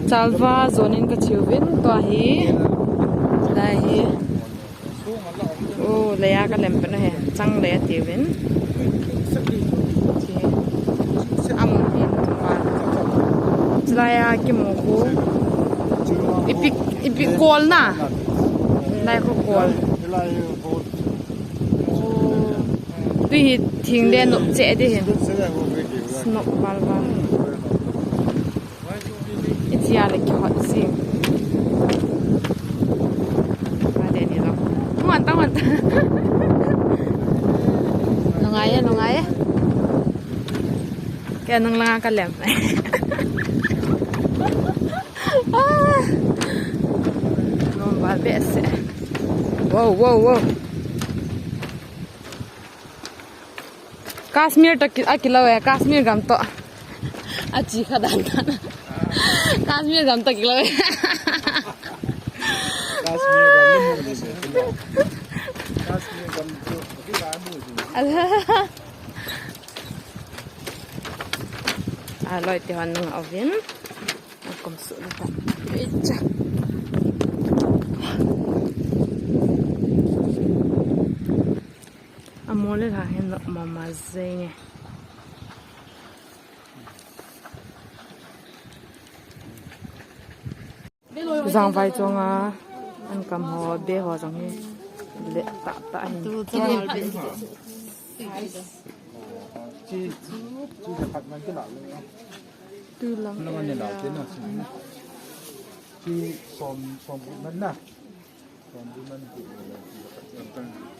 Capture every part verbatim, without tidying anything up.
Chalva jonin kache uvin, tua hi. Lai hi. Oh, leiya kalem pen ahi. Chang lei atiuvin. Che. Amun hin. Chulaiya kimu khu. Ipi, ipi kol na. Lai khu kol. Tui hi thing le nop cheh ding hin. Nop val val. Ichia le kihot jing. Ade ni lo. Ngan ta, ngan ta. Lungai e, lungai e. Kei nung langa kalem. Ah. Nom val behseh. Wow, wow, wow. Kashmir toh ki, akilou e, Kashmir gam toh. Achi kha dan dan. Kashmir gam toh kilou e. Kashmir gam le mu le se. Kashmir gam toh kilou mu le. A loi te hon nung uvin. Akum su le ta. Eicha. Amol le la hin lo mama jeng e. Jangvai chonga an kam ho be ho jong hi le ta ta hin. Chi, chi, chi khat man kila le. Tu lang. Lang an ni la te na. Chi som, som man na.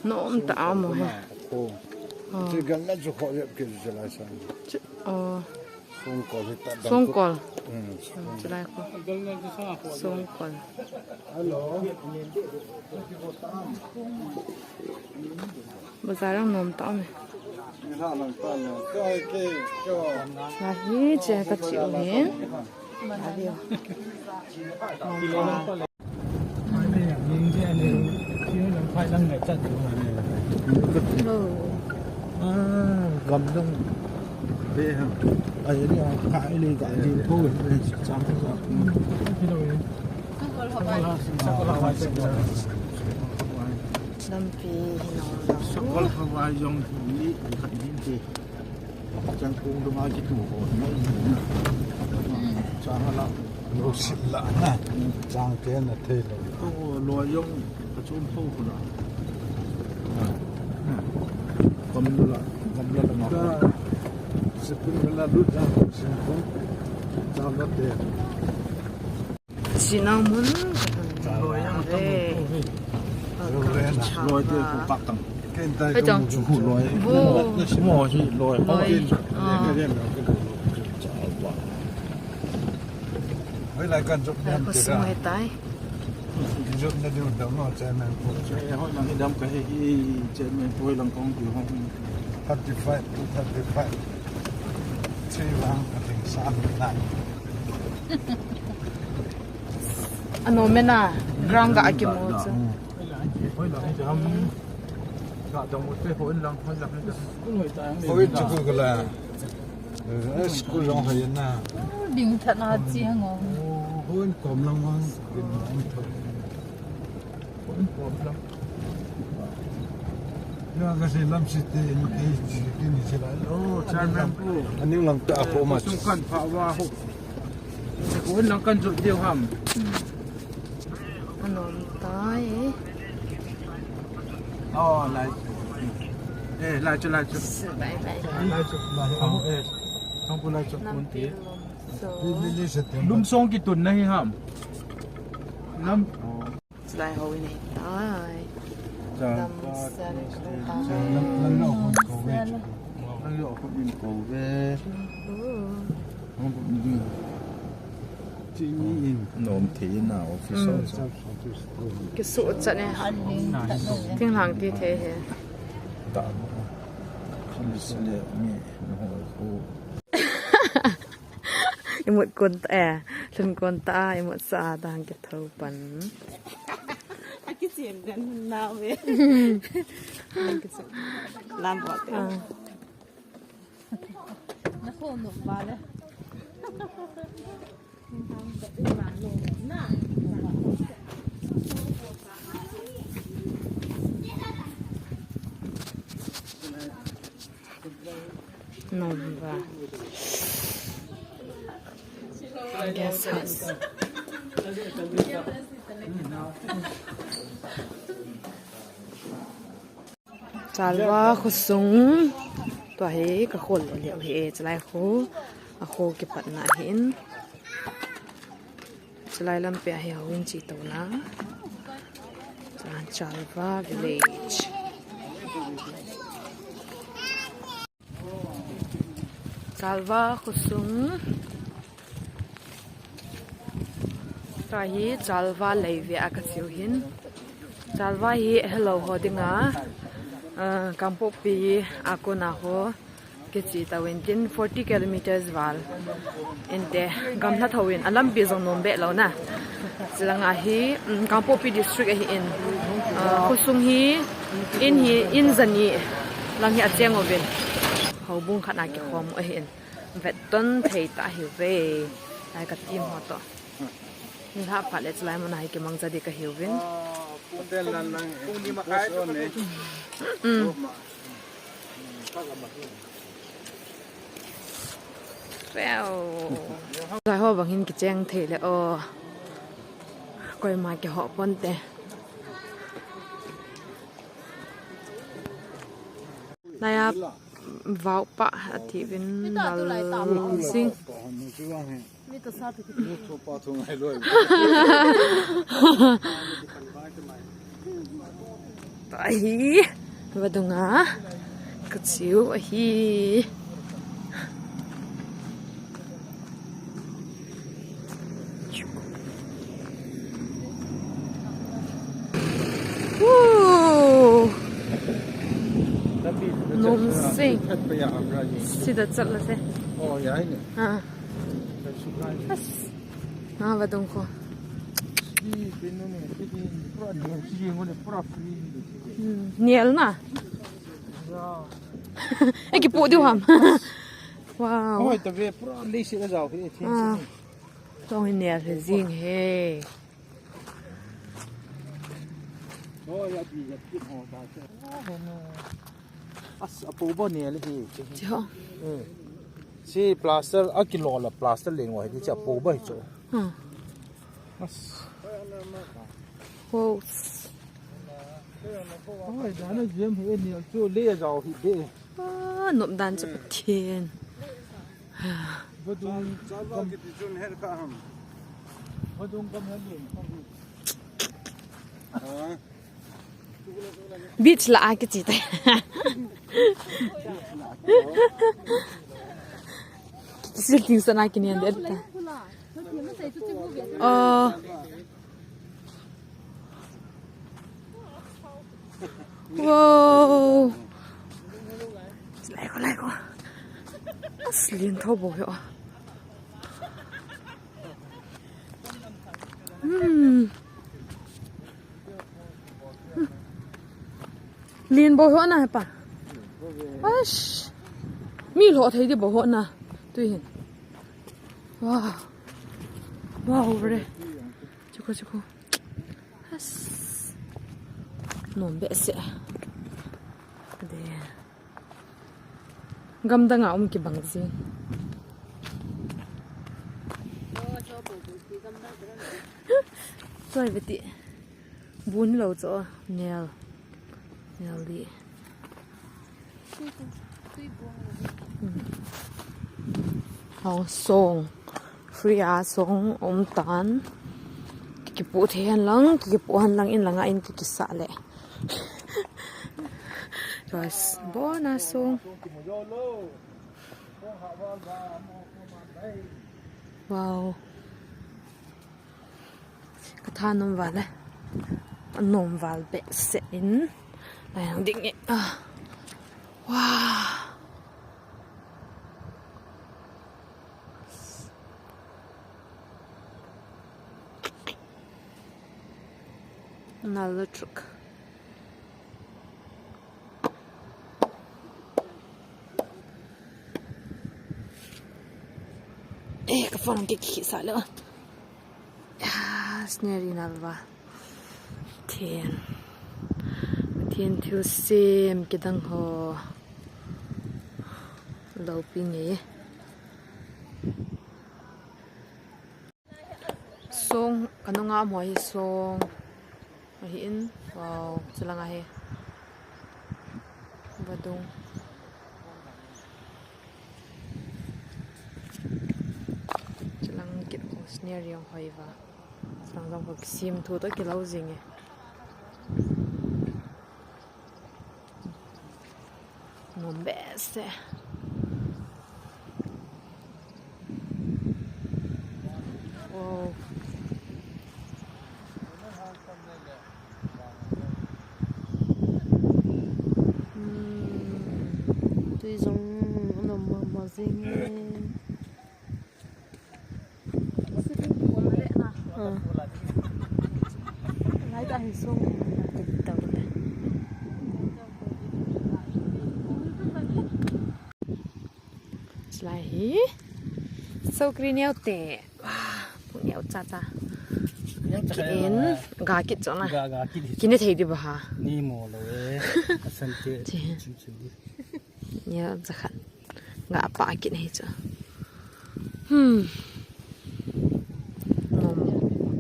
Nom ta a mo he. Ko. Oh. Che gal na chu kho yep ke chu lai sa. Che, oh. Songkol hi ta dam. Songkol. Hmm. Hmm, chulai ko. Songkol. Hello. Bazar ang nom ta a mo. Ni ha lang ta na. Ko ai ke, ko. Lahi che kache u hin. Lahi. Nom ta. Lampi hi nom lo. Sakol Hawai jong hi khat din te. Chang kung dum a kitu ho na. Chang ala. Lo sil la na. Chang te na thei lo. Tu lo jong ka chum tho khu la. Kam la, kam la na. Ka sipun la lut ja sipun. Chang la te. Sinang mun. Loi ang tang. Loi te ko pak tang. Ken tai ko chu loi. Mo hi loi. Loi. Hoi lai kan jop. Ko sung hai tai. Jop na diu dam no chairman ko. Hoi lang dam ka hi chairman ko lang kong diu hong. Thirty five to thirty five. Three lang ka ting san nai. Ano mena ground ga akimu chu. Hoi lang jam. Ga dong mo te hoi lang hoi lang. Hoi chu ko la. Eh, school jong hoi na. Ding tha na chi ngo. Hoi kom lang mang. Ding tha. Chairman pu. Aning lang ta ko ma. Sung kan pha wa ho. Ko lang kan jot diu ham. Anom tai. Oh, lai. Eh, lai chu, lai chu. Bye bye. Lai chu, lai chu. Eh, thang pu lai chu. Lampi lom so. Lum song kitun na hi ham. Lam. Chulai ho in ahi tai. Lam san ko ta. Lam, lam lo hon ko ve. Lam lo hon ko ve. Hon ko ve. Chini in. Nom thei na office. Kisu chan e. Thinglhang ti thei he. Ta. Police le mi no ko. Imut kon ta, eh, lhun kon ta, imut sa a, dang kitho pan. Akisem den na ve. Lam bot. Ah. Na ko no ba le. Nom va. Guest house. Chalva khosung. Tua hi ka khol leh leh hi e, chulai khu. A khu kipatna ahin. Chulai lampi a hi houin che touna. Chalva village. Chalva khosung. Tua hi Chalva leive a ka cheu hin. Chalva hi helou ho dinga, ah, Kangpokpi a kona ho kiche tauvin tin forty kilometers val. Inte gamla thouvin a lampi jong nom be lou na. Chulanga hi, um, Kangpokpi district ahi in. Ah, khosung hi in hi in jani lang hi a cheng uvin. Houbung khat na kikhom u ahi in. Vetton thei ta hi ve. Lai ka team ho to. Ni ha pa le chulai mun a hi kimang cha di ka hiuvin. Mm. Wow. Lai ho bang hin kicheng thei le o. Koima kiho ponte. Naya vau pa ati vin mal sing. Ahi, vadunga, kacheu ahi. Woo! Nom sing. Sida chat la se. Oh, ya, ini. Ha. As. Ha, vadung ko. Hmm, nial na. Eki pu diu ham. Wow. Oi, ta ve pura leisi la jao hi, thing. Ah. Tong hi nial hi jing he. Oi, a bi ya pi ho ta. As, a po bo nial hi. Chi ho. Eh. Si plaster, a kilo la plaster leng wa hi, chi a po bo hi chu. Hmm. As. Wow. Oi, dana jem hi nial chu le jao hi de. Ah, nop dan chu Pathen. Vadung kam. Vadung kam han lim. Beach la a kichi te. Kisil ting sana kinian de ta. Oh. Wow. Lai ko, lai ko. As lien tho bo yo. Hmm. Lien bo ho na he pa. Ash. Mi lo thei di bo ho na. Tui hin. Wow. Wow re. Chiko, chiko. As. Nom behseh. De. Gamdang a um kibang jing. Choi veti. Bun lo cho. Nel. Nel di. Hmm. Hong song. Free a song um tan. Kikipu thei hen lang, kikipu hen lang in langa in kikisa le. Guys, bona song. Wow. Ka tha nom val e. A nom val behseh in. Lai ang ding e. Ah. Wow. Another truck. Eh, ka phone ang kikisa le. Scenery nalva. Pathen. Pathen thilsem kidang ho. Loupi ngei. Song, kanunga mo hi song. Ahi in, wow, chulang ahi. Vadung. Chulang kit ko scenery ang hoi va. Chulang jong ko kisim thu to kilou jing e. Nom behseh. Wow. Hmm. Tui jong anom mama jing e. Chulai hi sokri neo te. Wow, pu neo cha cha. Kit in, ga kit chona. Ga, ga kit hi. Kine thei di ba ha. Ni mo lo e. Asante. Chi. Chim chim di. Nia, jakhat. Nga pa kit nei chu. Hmm. Nom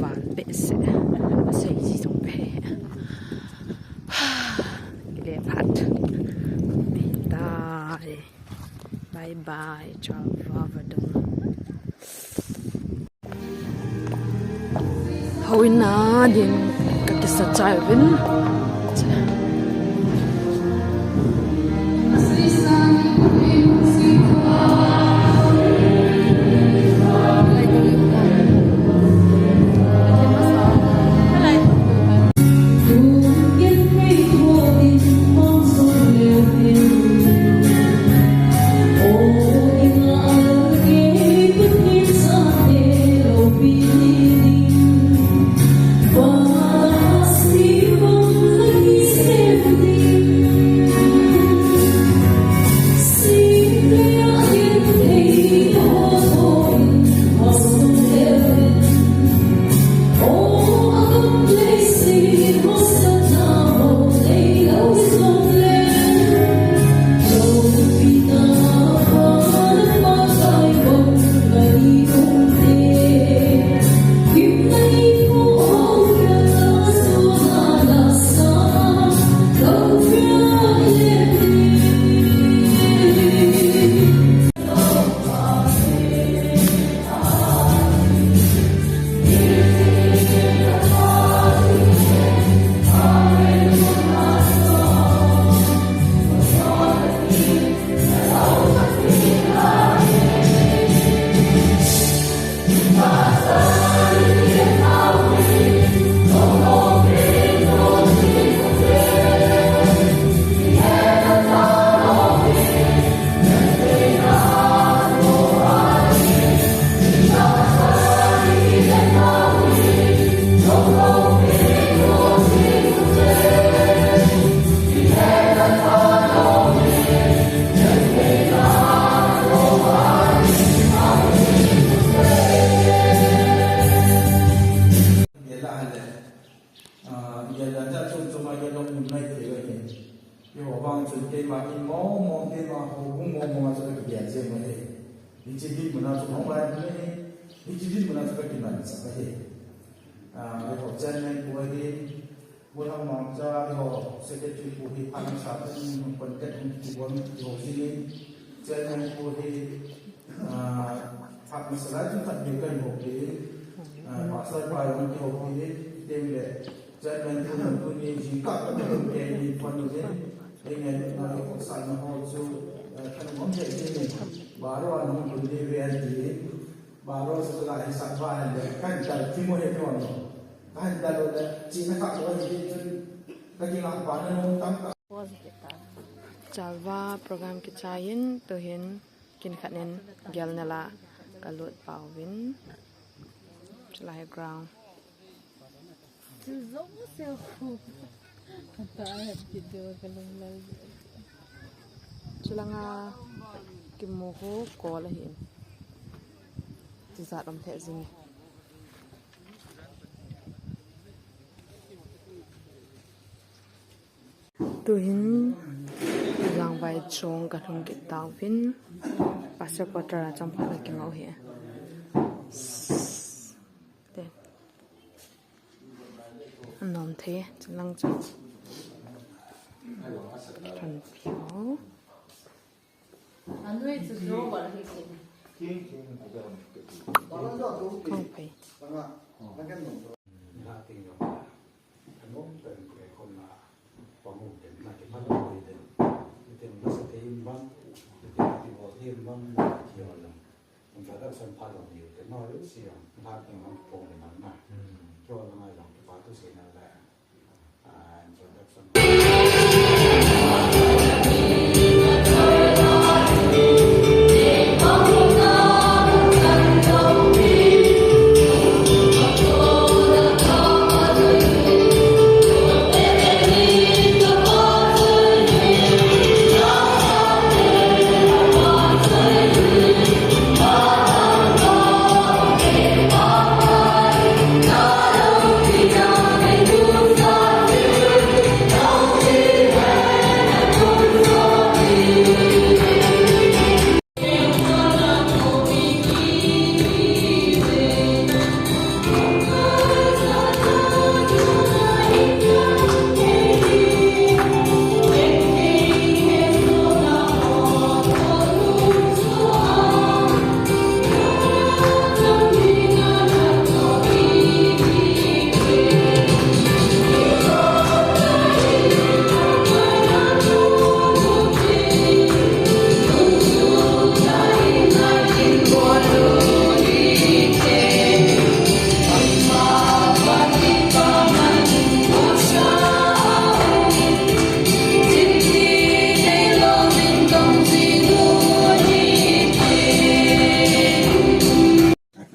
val behseh. Sei ji jong pe. Kile phat. Bye bye. Bye bye. Chalva vadung. Houin a din kakisa chai uvin. Gel a hile. Ah, gel a ja chom chom a gel a um nai thei ahi. Keiho vang chun keima in mong mong, keima houbung mong mong a chu ka kigel jeng ahi. Hiche dinmun a chu hung lai ahi. Hiche dinmun a chu ka kiman sah ahi. Ah, keiho chairman pu ahi. Pu Lhangmangcha, keiho secretary pu hi phat masa in contact hung kibol kibol jing in. Chairman pu hi Ah, phat masa lai chun khatvei kahin houpi in, ah, pastor pa jong kahin houpi in, teng le chairman pu jong tuni jingkah khat kahin houpi in, phone in, teng le na kihousalna ho chu, ah, kahin houpi in, baro a nahung tun diu ve ati in, baro chu lai sah va le, kahin dal thim u ahi tiu. Kahin dal u le, chihna khat chu ahi chun, ka kingah pa na nung tam ta. Chalva program kichai in, tuhin, Kin khat in gel nel a ka lut pau vin. Chulai ground. Chulanga kimu hu kol ahi in. Tijat um lheh jing e. Tuhin Jangvai chong kalhung kit tauvin. Pastor quarter a chun phat a kingah u hi. Te. Anom thei, chulang chu. Kan pio. Kong phei.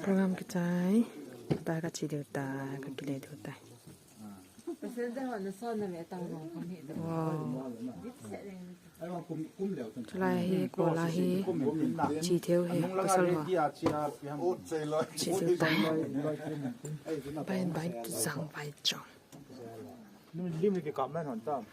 Program kichai, ta ka chi diu ta, ka kile diu ta. Wow. Chulai hi, kola hi, chi theu hi, pasal ho. Chi theu ta. Bai, bai, Jangvai chong. Lim ni ki kap man hon tam.